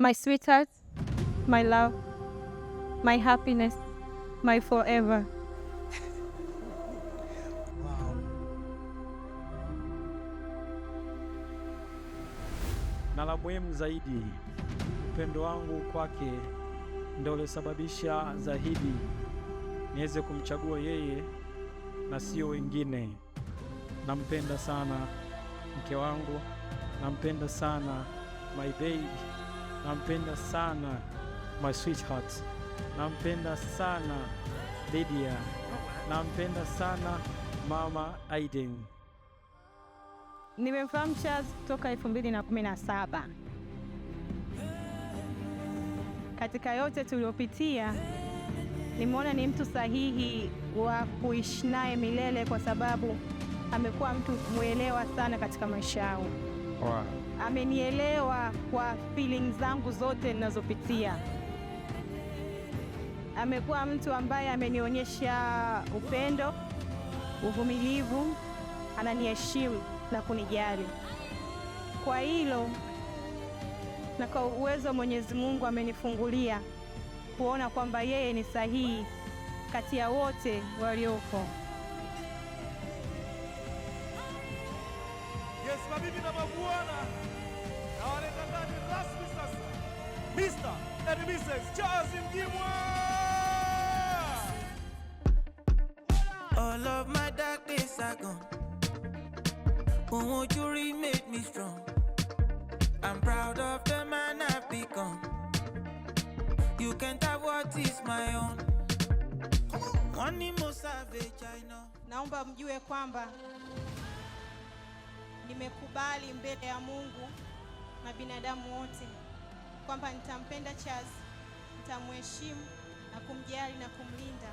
My sweetheart, my love, my happiness, my forever. Wow. Na la muhimu zaidi, upendo wangu kwake ndio uliosababisha zaidi niweze kumchagua yeye na sio wengine. Nampenda sana mke wangu, nampenda sana my baby, nampenda sana my sweetheart, nampenda sana Lydia, nampenda sana Mama Aiden. Nimemfahamu Charles toka 2017. Katika yote tuliopitia, nimeona ni mtu sahihi wa kuishi naye milele kwa sababu amekuwa mtu mwelewa sana katika maisha yangu. Amenielewa kwa feelings zangu zote ninazopitia. Amekuwa mtu ambaye amenionyesha upendo, uvumilivu, ananiheshimu na kunijali. Kwa hilo na kwa uwezo wa Mwenyezi Mungu amenifungulia kuona kwamba yeye ni sahihi kati ya wote waliopo. Yes, mabibi na mabwana, nawaleta ndani rasmi sasa Mr. and Mrs. Charles Mgimwa. All of my dark days are gone. Ojuri made me strong. I'm proud of the man I've become. You can't have what is my own. One more savage, I know. Naomba mjue kwamba nimekubali mbele ya Mungu na binadamu wote kwamba nitampenda Charles, nitamheshimu na kumjali na kumlinda.